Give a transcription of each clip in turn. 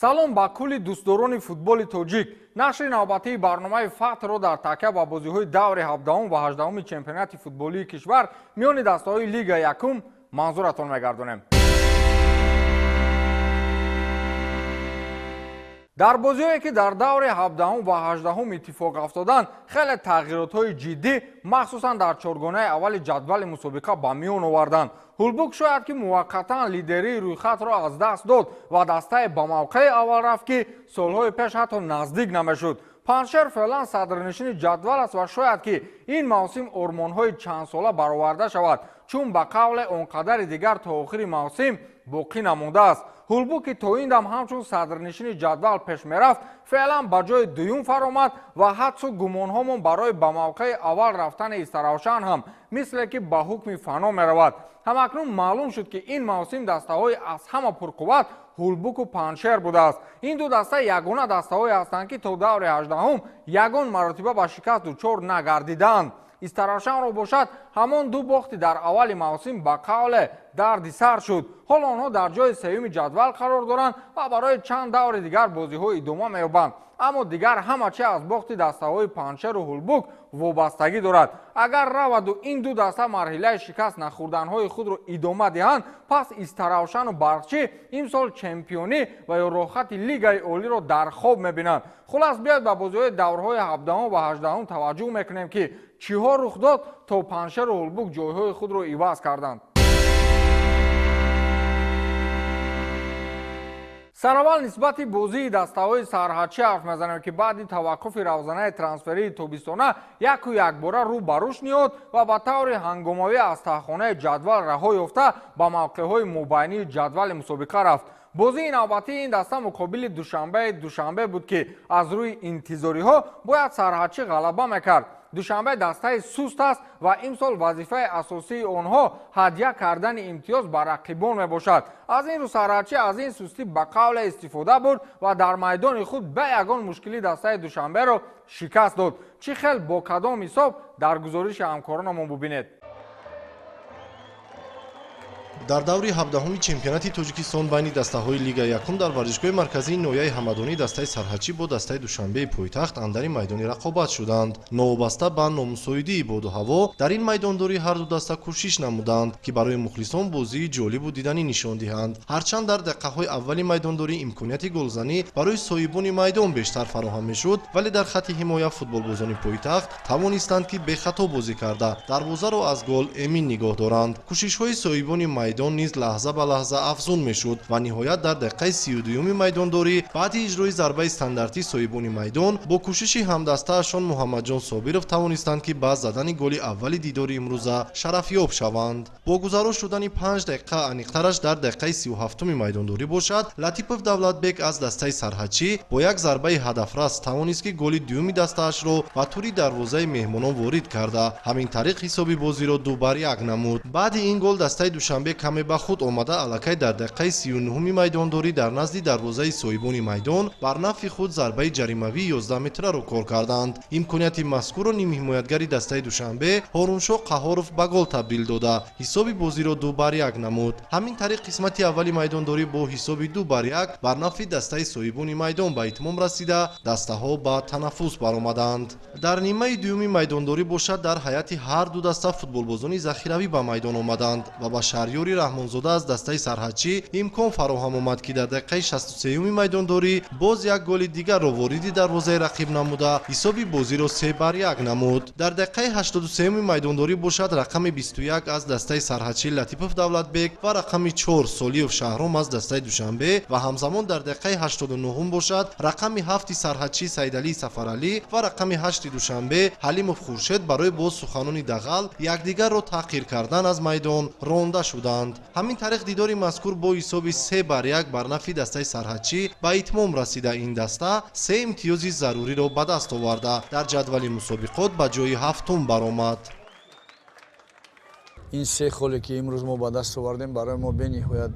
Салом ба кулли дӯстдорони футболи тоҷик. Нашри навбатии барномаи Фактро дар такя ба бозиҳои даври 17 ва 18 чемпионати футболии кишвар миёни дастаҳои Лига якум манзуратон мегардонем. Дар бозиҳое ки дар даври 17 ва 18 иттифоқ афтоданд, хеле тағйиротҳои ҷиддӣ, махсусан дар чоргонаи аввали ҷадвали мусобиқа ба миён оварданд. Ҳулбук шояд ки муваққатан лидерии рӯйхатро аз даст дод ва дастае ба мавқеи аввал рафт, ки солҳои пеш ҳатто наздик намешуд. Панҷшер феълан садрнишини ҷадвал аст ва шояд ки ин мавсим ормонҳои чандсола бароварда шавад, чун ба қавле он қадари дигар то охири мавсим боқӣ намондааст. Ҳулбук, ки то ин дам ҳамчун садрнишини ҷадвал пеш мерафт, феълан ба ҷои дуюм фаромад ва ҳадсу гумонҳомон барои ба мавқеи аввал рафтани Истаравшан ҳам мисле ки ба ҳукми фано меравад. Ҳамакнун маълум шуд, ки ин мавсим дастаҳои аз ҳама пурқувват Ҳулбуку Панҷшер будааст. Ин ду даста ягона дастаҳое ҳастанд, ки то даври 18 ягон маротиба ба шикаст дучор нагардидаанд. Истаравшанро бошад, ҳамон ду бохти дар аввали мавсим ба қавле дарди сар шуд. Ҳоло онҳо дар ҷои сеюми ҷадвал қарор доранд ва барои чанд даври дигар бозиҳо идома меёбанд. Аммо дигар ҳама чи аз бохти дастаҳои Панҷшеру Ҳулбук вобастагӣ дорад. Агар раваду ин ду даста марҳилаи шикаст нахӯрданҳои худро идома диҳанд, пас Истаравшану Барқчӣ имсол чемпионӣ ва ё роҳхати Лигаи Олиро дар хоб мебинанд. Хулас, биёед ба бозиҳои даврҳои 17 ва 18 таваҷҷӯҳ мекунем, ки чиҳо рух дод, то Панҷшеру Ҳулбук ҷойҳои худро иваз карданд. Сараввал нисбати бозии дастаҳои сарҳадчӣ ҳарф мезанем, ки баъди таваққуфи равзанаи трансферии тобистона яку якбора рӯ ба рушд ниёд ва ба таври ҳангомавӣ аз таҳхонаи ҷадвал раҳо ёфта ба мавқеъҳои мобайнии ҷадвали мусобиқа рафт. Бозии навбатии ин даста муқобили Душанбеи Душанбе буд, ки аз рӯи интизориҳо бояд сарҳадчӣ ғалаба мекард. Душанбе дастаи суст аст ва имсол вазифаи асосии онҳо ҳадя кардани имтиёз ба рақибон мебошад. Аз ин рӯ сарҳадчӣ аз ин сустӣ ба қавле истифода бурд ва дар майдони худ бе ягон мушкилӣ дастаи Душанберо шикаст дод. Чӣ хел, бо кадом ҳисоб, дар гузориши ҳамкоронамон бубинед. Дар даври 17-уми чемпионати Тоҷикистон байни дастаҳои Лига якум дар варзишгоҳи марказии ноҳияи Ҳамадонӣ дастаи сарҳадчӣ бо дастаи Душанбеи пойтахт андари майдони рақобат шуданд. Новобаста ба номусоидии боду ҳаво, дар ин майдондорӣ ҳарду даста кӯшиш намуданд, ки барои мухлисон бозии ҷолибу диданӣ нишон диҳанд. Ҳарчанд дар дақиқаҳои аввали майдондорӣ имконияти голзанӣ барои соҳибони майдон бештар фароҳам мешуд, вале дар хатти ҳимоя футболбозони пойтахт тавонистанд, ки бехато бозӣ карда дарвозаро аз гол эмин нигоҳ доранд. Кӯшишҳои соҳибони майдон низ лаҳза ба лаҳза афзун мешуд ва ниҳоят дар дақиқаи 32-юми майдондорӣ баъди иҷрои зарбаи стандартӣ соҳибони майдон бо кӯшиши ҳамдастаашон Муҳаммадҷон Собиров тавонистанд, ки ба задани голи аввали дидори имрӯза шарафёб шаванд. Бо гузаро шудани 5 дақиқа, аниқтараш дар дақиқаи 37-уми майдондорӣ бошад, Латипов Давлатбек аз дастаи сарҳадчӣ бо як зарбаи ҳадафрас тавонист, ки голи дуюми дастаашро ба тури дарвозаи меҳмонон ворид карда, ҳамин тариқ ҳисоби бозиро 2-1 намуд. Баъди ин гол дастаи Душанбе каме ба худ омада, аллакай дар дақиқаи 39-уми майдондорӣ дар назди дарвозаи соҳибони майдон бар нафъи худ зарбаи ҷаримавии 11 метраро кор карданд. Имконияти мазкурро нимҳимоятгари дастаи Душанбе Ҳоруншоҳ Қаҳоров ба гол табдил дода, ҳисоби бозиро 2-1 намуд. Ҳамин тариқ қисмати аввали майдондорӣ бо ҳисоби 2-1 бар нафъи дастаи соҳибони майдон ба итмом расида, дастаҳо ба танаффус баромаданд. Дар нимаи дуюми майдондорӣ бошад, дар ҳайати ҳар ду даста футболбозони захиравӣ ба майдон омаданд ва ба Шаҳриёри Раҳмонзода аз дастаи сарҳадчӣ имкон фароҳам омад, ки дар дақиқаи 63-юми майдондорӣ боз як голи дигарро вориди дарвозаи рақиб намуда, ҳисоби бозиро 3-1 намуд. Дар дақиқаи 83-юми майдондорӣ бошад, рақами 21 аз дастаи сарҳадчӣ Латипов Давлатбек ва рақами 4 Солиев Шаҳром аз дастаи Душанбе ва ҳамзамон дар дақиқаи 89-ум бошад, рақами 7 сарҳадчӣ Саидалӣ Сафаралӣ ва рақами 8 Душанбе Ҳалимов Хуршед барои боз суханони дағал якдигарро таҳқир кардан аз майдон ронда шуданд. Ҳамин тариқ дидори мазкур бо ҳисоби 3-1 бар нафъи дастаи сарҳадчӣ ба итмом расида, ин даста се имтиёзи заруриро ба даст оварда, дар ҷадвали мусобиқот ба ҷои ҳафтум баромад. Ин се холе ки имрӯз мо ба даст овардем, барои мо бениҳоят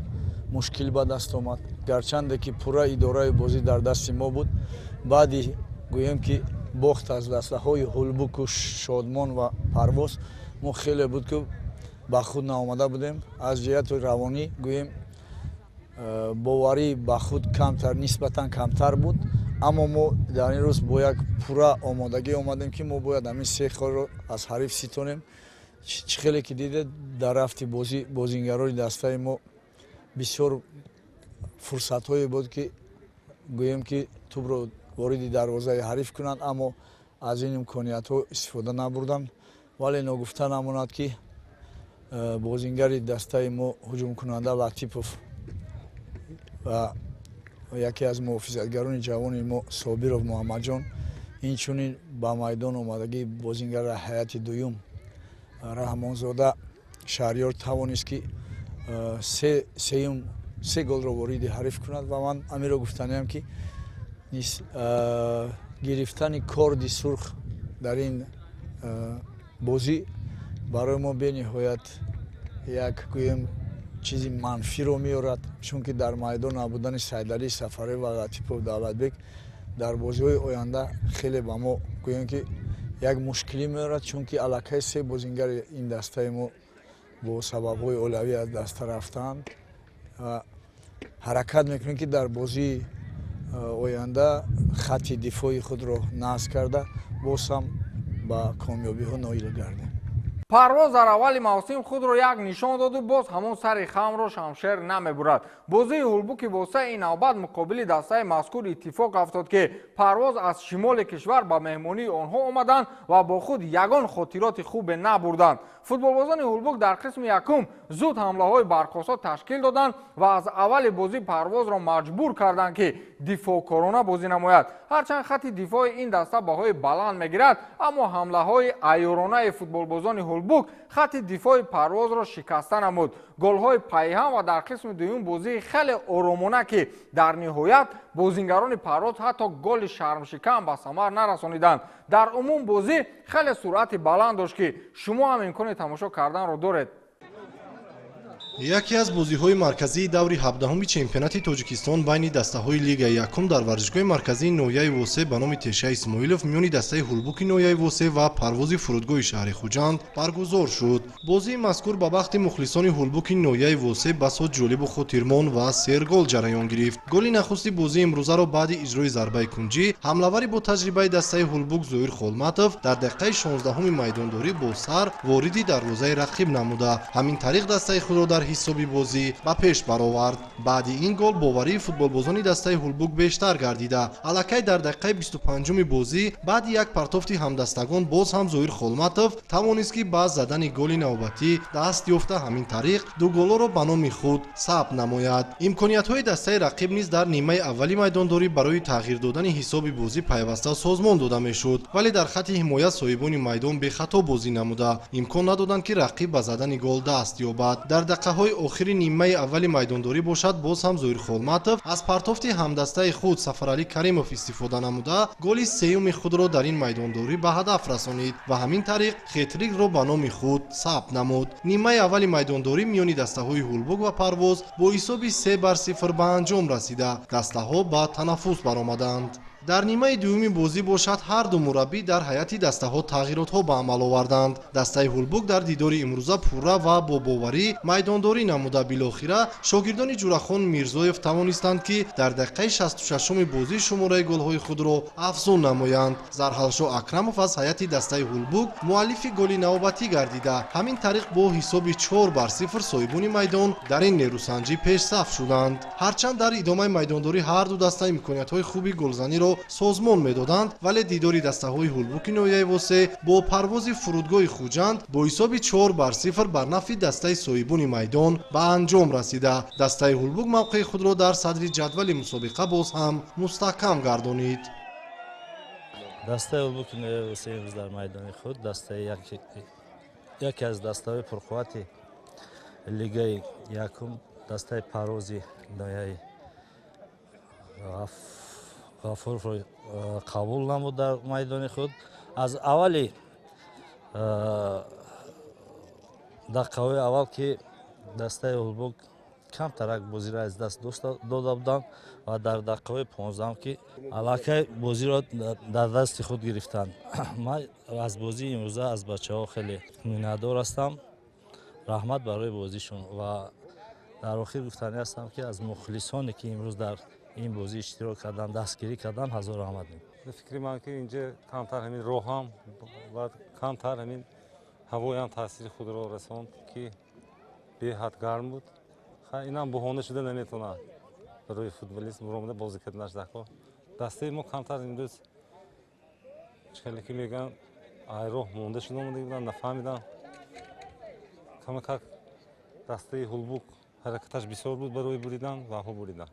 мушкил ба даст омад. Гарчанде ки пурра идораи бозӣ дар дасти мо буд, баъди гӯем ки бохт аз дастаҳои Ҳулбуку, Шодмон ва Парвоз, мо хеле буд ки ба худ наомада будем. Аз ҷиҳати равонӣ гӯем Боварӣ ба худ камтар, нисбатан камтар буд, аммо мо дар ин рӯз бо як пурра омодагӣ омадем, ки мо бояд ҳамин се холро аз ҳариф ситонем. Чӣ хеле ки дидед, дар рафти бозӣ бозингарони дастаи мо бисёр фурсатҳое буд, ки гӯем, ки тӯбро вориди дарвозаи ҳариф кунанд, аммо аз ин имкониятҳо истифода набурданд. Вале ногуфта намонад, ки бозингари дастаи мо, ҳуҷумкунанда Латипов ва яке аз муҳофизатгарони ҷавони мо Собиров Муҳаммадҷон, инчунин ба майдон омадагии бозингари ҳайати дуюм Раҳмонзода Шаҳриёр тавонист, ки сеюм се голро вориди ҳариф кунад. Ва ман амиро гуфтаниям, ки гирифтани корди сурх дар ин бозӣ барои мо бениҳоят як, гӯем, чизи манфиро меорад, чунки дар майдон набудани Сайдалӣ Сафарӣ ва Латипов Давлатбек дар бозиҳои оянда хеле ба мо, гӯем, ки як мушкилӣ меорад, чунки аллакай се бозингари ин дастаи мо бо сабабҳои оилавӣ аз даста рафтаанд. Ҳаракат мекунем, ки дар бозии оянда хатти дифои худро насб карда, боз ҳам ба комёбиҳо ноил гардем. Парвоз дар аввали мавсим худро як нишон доду, боз ҳамон сари хамро шамшер намебурад. Бозии Ҳулбуки Восеъ ин навбат муқобили дастаи мазкур иттифоқ афтод, ки Парвоз аз шимоли кишвар ба меҳмонии онҳо омаданд ва бо худ ягон хотироти хубе набурданд. Футболбозони Ҳулбук дар қисми якум зуд ҳамлаҳои барқосо ташкил доданд ва аз аввали бозӣ Парвозро маҷбур карданд, ки дифоъкорона бозӣ намояд. Ҳарчанд хатти дифои ин даста баҳои баланд мегирад, аммо ҳамлаҳои айёронаи футболбозони Ҳулбук хатти дифои Парвозро шикаста намуд. Голҳои пайҳам ва дар қисми дуюм бозии хеле оромона, ки дар ниҳоят бозингарони Парвоз ҳатто голи шармшикан ба самар нарасониданд. Дар умум бозӣ хеле суръати баланд дошт, ки шумо ҳам имкони тамошо карданро доред. Яке аз бозиҳои марказии даври 17-уми чемпионати Тоҷикистон байни дастаҳои Лигаи якум дар варзишгоҳи марказии ноҳияи Восеъ ба номи Теша Исмоилов миёни дастаи Ҳулбуки ноҳияи Восеъ ва Парвози фурудгоҳи шаҳри Хуҷанд баргузор шуд. Бозии мазкур ба бахти мухлисони Ҳулбуки ноҳияи Восеъ басо ҷолибу хотирмон ва сергол ҷараён гирифт. Голи нахусти бозии имрӯзаро баъди иҷрои зарбаи кунҷӣ ҳамлавари бо таҷрибаи дастаи Ҳулбук Зоир Холматов дар дақиқаи 16-уми майдондорӣ бо сар вориди дарвозаи рақиб намуда, ҳамин тариқ дастаи худро дар ҳисоби бозӣ ба пеш баровард. Баъди ин гол боварии футболбозони дастаи Ҳулбук бештар гардида, аллакай дар дақиқаи 25-уми бозӣ баъди як партофти ҳамдастагон боз ҳам Зоир Холматов тавонист, ки ба задани голи навбатӣ даст ёфта, ҳамин тариқ ду голоро ба номи худ сабт намояд. Имкониятҳои дастаи рақиб низ дар нимаи аввали майдондорӣ барои тағйир додани ҳисоби бозӣ пайваста созмон дода мешуд, вале дар хатти ҳимоя соҳибони майдон бехато бозӣ намуда, имкон надоданд, ки рақиб ба задани гол даст ёбад. Дар дақиқаҳои охири нимаи аввали майдондорӣ бошад, боз ҳам Зоир Холматов аз партофти ҳамдастаи худ Сафаралӣ Каримов истифода намуда, голи сеюми худро дар ин майдондорӣ ба ҳадаф расонид ва ҳамин тариқ хетрикро ба номи худ сабт намуд. Нимаи аввали майдондорӣ миёни дастаҳои Ҳулбук ва Парвоз бо ҳисоби 3-0 ба анҷом расида, дастаҳо ба танаффус баромаданд. Дар нимаи дуюми бозӣ бошад, ҳар ду мураббӣ дар ҳайати дастаҳо тағйиротҳо ба амал оварданд. Дастаи Ҳулбук дар дидори имрӯза пурра ва бо боварӣ майдондорӣ намуда, билохира шогирдони Ҷурахон Мирзоев тавонистанд, ки дар дақиқаи 66-уми бозӣ шумораи голҳои худро афзун намоянд. Зарҳалшо Акрамов аз ҳайати дастаи Ҳулбук муаллифи голи навбатӣ гардида, ҳамин тариқ бо ҳисоби 4-0 соҳибони майдон дар ин нерӯсанҷӣ пешсаф шуданд. Ҳарчанд дар идомаи майдондорӣ ҳар ду даста имкониятҳои хуби голзаниро созмон медоданд, вале дидори дастаҳои Ҳулбуки ноҳияи Восеъ бо Парвози фурудгоҳи Хуҷанд бо ҳисоби 4-0 бар нафъи дастаи соҳибони майдон ба анҷом расида, дастаи Ҳулбук мавқеи худро дар садри ҷадвали мусобиқа боз ҳам мустаҳкам гардонид. Дастаи Ҳулбуки ноҳияи Восеъ имрӯз дар майдони худ дастаи яке аз дастаҳои пурқуввати лигаи якум, дастаи Парвози ноҳияи Ғафуровро қабул намуд дар майдони худ. Аз аввали дақиқаҳои аввал, ки дастаи Ҳулбук камтарак бозиро аз даст дода буданд ва дар дақиқаҳои 15-ам, ки аллакай бозиро дар дасти худ гирифтанд. Ман аз бозии имрӯза аз бачаҳо хеле миннатдор ҳастам. Раҳмат барои бозишон ва Дар охир гуфтанӣ ҳастам, ки аз мухлисоне, ки имрӯз дар ин бозӣ иштирок кардан, дастгирӣ кардан, ҳазор раҳмат мегӯям. Фикри ман, ки инҷа камтар ҳамин роҳам ва камтар ҳамин ҳавоям таъсири худро расонд, ки беҳад гарм буд. Инам баҳона шуда наметавонад барои футболист муромада бозӣ карданаш дако. Дастаи мо камтар имрӯз хеле ки мегӯянд, ай роҳ монда шуда омада буданд, нафаҳмидам. Камакак дастаи Ҳулбук ҳаракаташ бисёр буд барои буридан ва ҳо буридан.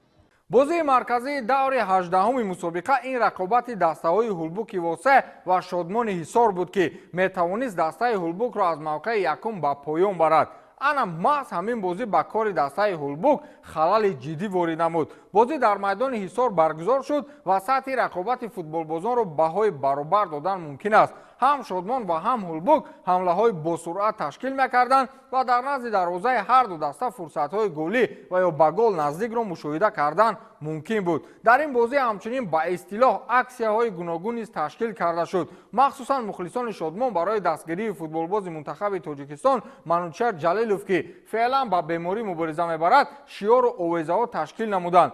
Бозии марказии даври 18-уми мусобиқа ин рақобати дастаҳои Ҳулбуки Восе ва Шодмони Ҳисор буд, ки метавонист дастаи Ҳулбукро аз мавқеи якум ба поён барад. Ана маҳз ҳамин бозӣ ба кори дастаи Ҳулбук халали ҷиддӣ ворид намуд. Бозӣ дар майдони Ҳисор баргузор шуд ва сатҳи рақобати футболбозонро баҳои баробар додан мумкин аст. Ҳам Шодмон ва ҳам Ҳулбук ҳамлаҳои босуръат ташкил мекарданд ва дар назди дарвозаи ҳар ду даста фурсатҳои голӣ ва ё ба гол наздикро мушоҳида кардан мумкин буд. Дар ин бозӣ ҳамчунин ба истилоҳ аксияҳои гуногун низ ташкил карда шуд. Махсусан мухлисони Шодмон барои дастгирии футболбози мунтахаби Тоҷикистон Манучер Ҷалилов, ки феълан ба беморӣ мубориза мебарад, шиёру овезаҳо ташкил намуданд.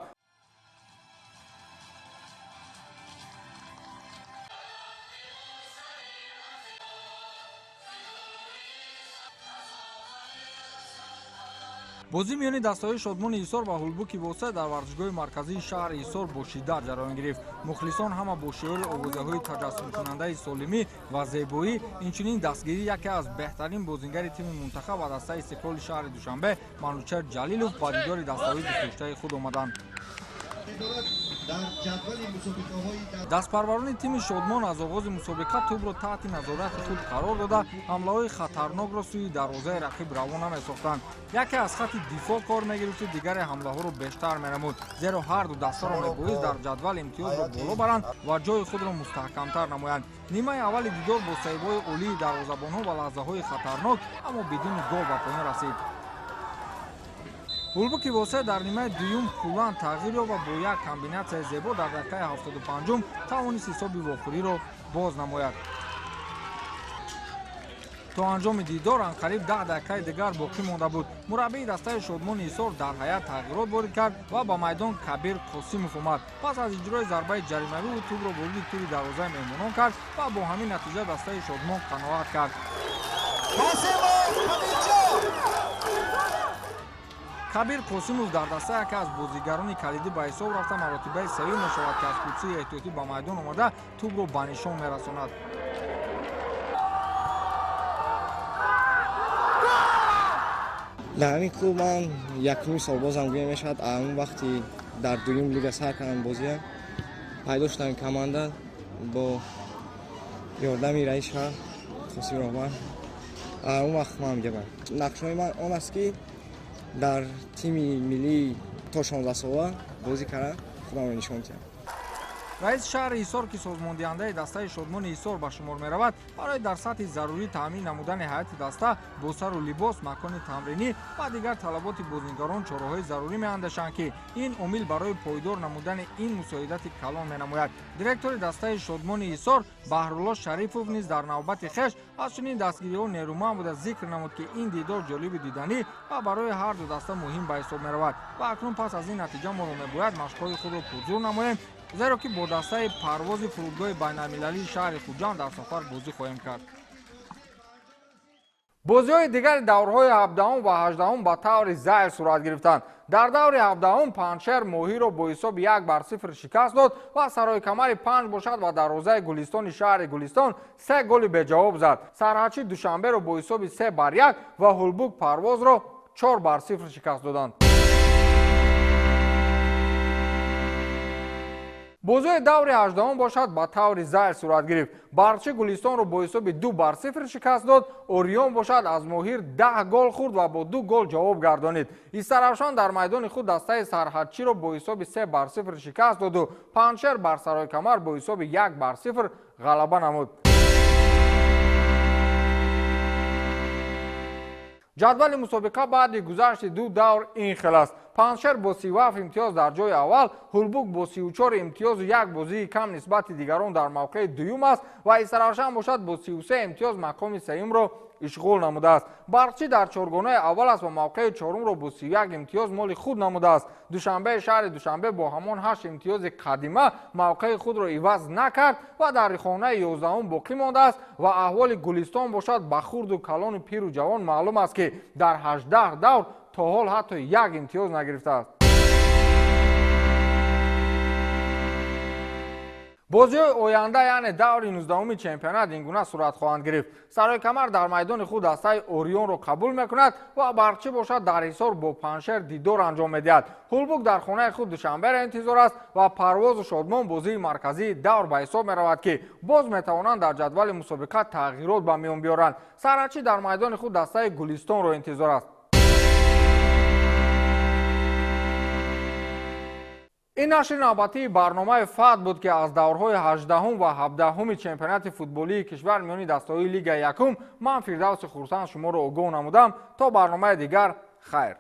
Бозӣ миёни дастаҳои Шодмони Ҳисор ва Ҳулбуки Восе дар варзишгоҳи марказии шаҳри Ҳисор бо шиддат ҷараён гирифт. Мухлисон ҳама бо шиёри овозаҳои таҷассумкунандаи солимӣ ва зебоӣ, инчунин дастгирии яке аз беҳтарин бозингари тими мунтахаб ва дастаи Истиқлоли шаҳри Душанбе Манучер Ҷалилов ба дидори дастаҳои дӯстдоштаи худ омаданд. Дастпарварони тими Шодмон аз оғози мусобиқа тӯбро таҳти назорати худ қарор дода, ҳамлаҳои хатарнокро сӯи дарвозаи рақиб равона месохтанд. Яке аз хатти дифоъ кор мегирифту дигаре ҳамлаҳоро бештар менамуд, зеро ҳар ду дастаро мебоист дар ҷадвал имтиёзро боло баранд ва ҷои худро мустаҳкамтар намоянд. Нимаи аввали дидор бо саҳибҳои олии дарвозабонҳо ва лаҳзаҳои хатарнок, аммо бидуни гол ба поён расид. Ҳулбуки Восе дар нимаи дуюм куллан тағйир ёфт ва бо як комбинатсияи зебо дар дақиқаи 75-ум тавонист ҳисоби вохӯриро боз намояд. То анҷоми дидор анқариб 10 дақиқаи дигар боқӣ монда буд. Мураббии дастаи Шодмони Ҳисор дар ҳайат тағйирот ворид кард ва ба майдон Кабир Қосимов омад. Пас аз иҷрои зарбаи ҷаримавӣ ӯ тӯбро вориди тӯри дарвозаи меҳмонон кард ва бо ҳамин натиҷа дастаи Шодмон қаноат кард. Кабир Қосимов дар даста яке аз бозигарони калидӣ ба ҳисоб рафта, маротибаи сеюм мешавад, ки аз курсии эҳтиётӣ ба майдон омада тӯбро ба нишон мерасонад. Дар ҳамин клуб ман якуми сол бозам гӯя мешавад. Он вақти дар дуюм лига сар кардам бозиям, пайдо шудам команда бо ёрдами раис шаҳр Қосим Роҳбар. Он вақт ман гебам. Нақшаҳои ман он аст, ки дар тими миллии то 16 сола бозӣ карда худамро нишон диҳам. Раиси шаҳри Ҳисор, ки созмондиҳандаи дастаи Шодмони Ҳисор ба шумор меравад, барои дар сатҳи зарурӣ таъмин намудани ҳайати даста бо сару либос, макони тамринӣ ва дигар талаботи бозингарон чораҳои зарурӣ меандешанд, ки ин омил барои пойдор намудани ин мусоидати калон менамояд. Директори дастаи Шодмони Ҳисор Баҳрулло Шарифов низ дар навбати хеш аз чунин дастгириҳо нерӯманд буда зикр намуд, ки ин дидор ҷолиби диданӣ ва барои ҳар ду даста муҳим ба ҳисоб меравад. Ва акнун пас аз ин натиҷа моро мебояд машқҳои худро пурзур намоем, зеро ки бо дастаи парвози фурудгоҳи байналмилалии шаҳри Хуҷанд дар сафар бозӣ хоҳем кард. Бозиҳои дигари даврҳои 17 ва 18 ба таври зайр сурат гирифтанд. Дар даври 17 Панҷшер Моҳиро бо ҳисоби 1-0 шикаст дод ва сарои камари 5 бошад ва дарвозаи Гулистони шаҳри Гулистон 3 голи беҷавоб зад. Сарҳадчи Душанберо бо ҳисоби 3-1 ва Ҳулбук Парвозро 4-0 шикаст доданд. Бозиҳои даври 18 бошад ба таври зайр сурат гирифт. Барчи Гулистонро бо ҳисоби 2-0 шикаст дод. Ориён бошад аз Моҳир 10 гол хӯрд ва бо 2 гол ҷавоб гардонид. Истаравшан дар майдони худ дастаи Сарҳадчиро бо ҳисоби 3-0 шикаст доду Панҷшер бар сарои камар бо ҳисоби 1-0 ғалаба намуд. Ҷадвали мусобиқа баъди гузашти ду давр ин хел аст. Панҷшер бо 37 имтиёз дар ҷои аввал, Ҳулбук бо 34 имтиёзу як бозии кам нисбати дигарон дар мавқеи дуюм аст ва Истаравшан бошад бо 33 имтиёз мақоми сеюмро ишғол намудааст. Барқчӣ дар чоргонаи аввал аст ва мавқеи чорумро бо 31 имтиёз моли худ намудааст. Душанбеи шаҳри Душанбе бо ҳамон 8 имтиёзи қадима мавқеи худро иваз накард ва дар хонаи 11 боқӣ мондааст ва аҳволи Гулистон бошад ба хурду калони пиру ҷавон маълум аст, ки дар 18 давр то ҳол ҳатто як имтиёз нагирифтааст. Бозиҳои оянда, яъне даври 19-уми чемпионат ин гуна сурат хоҳанд гирифт. Сарои Камар дар майдони худ дастаи Орионро қабул мекунад ва Барқчӣ бошад дар Ҳисор бо Панҷшер дидор анҷом медиҳад. Ҳулбук дар хонаи худ Душанберо интизор аст ва Парвозу Шодмон бозии марказии давр ба ҳисоб меравад, ки боз метавонанд дар ҷадвали мусобиқа тағйирот ба миён биёранд. Сарачӣ дар майдони худ дастаи Гулистонро интизор аст. Ин нашри навбатии барномаи ФАД буд, ки аз даврҳои 18 ва 17 чемпионати футболии кишвар миёни дастаҳои Лигаи якум ман Фирдавси Хурсанд шуморо огоҳ намудам. То барномаи дигар, хайр.